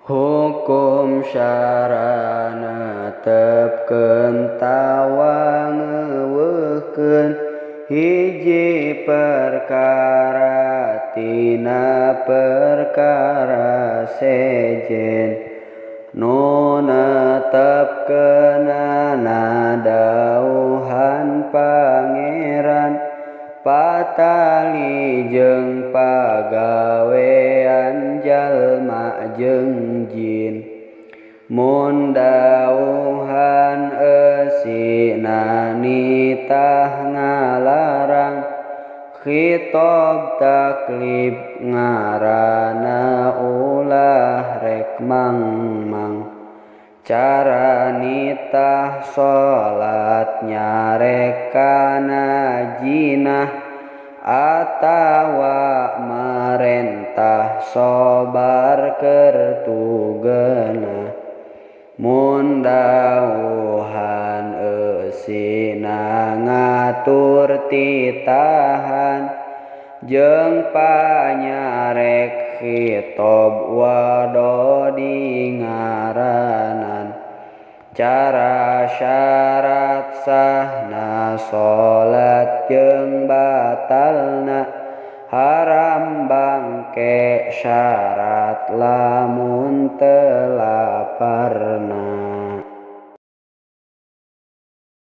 Hukum syara netepkeun tawa ngeuweuhkeun hiji perkara tina perkara sejen nu netepkeunana dawuhan Pangeran patali jeung pagawean jalma jeung jin. Mun dawuhan eusina nitah ngalarang khitob taklif ngaranna ulah rek mangmang. Cara nitah salat nyarek kana jinah atawa marentah sobar keur tugena. Mun dawuhan eusina ngatur titahan jeung panyarek khitob wado di ngaranan. Cara syarat sahna salat jeung batalna haram bangke syarat lamun teu laparna.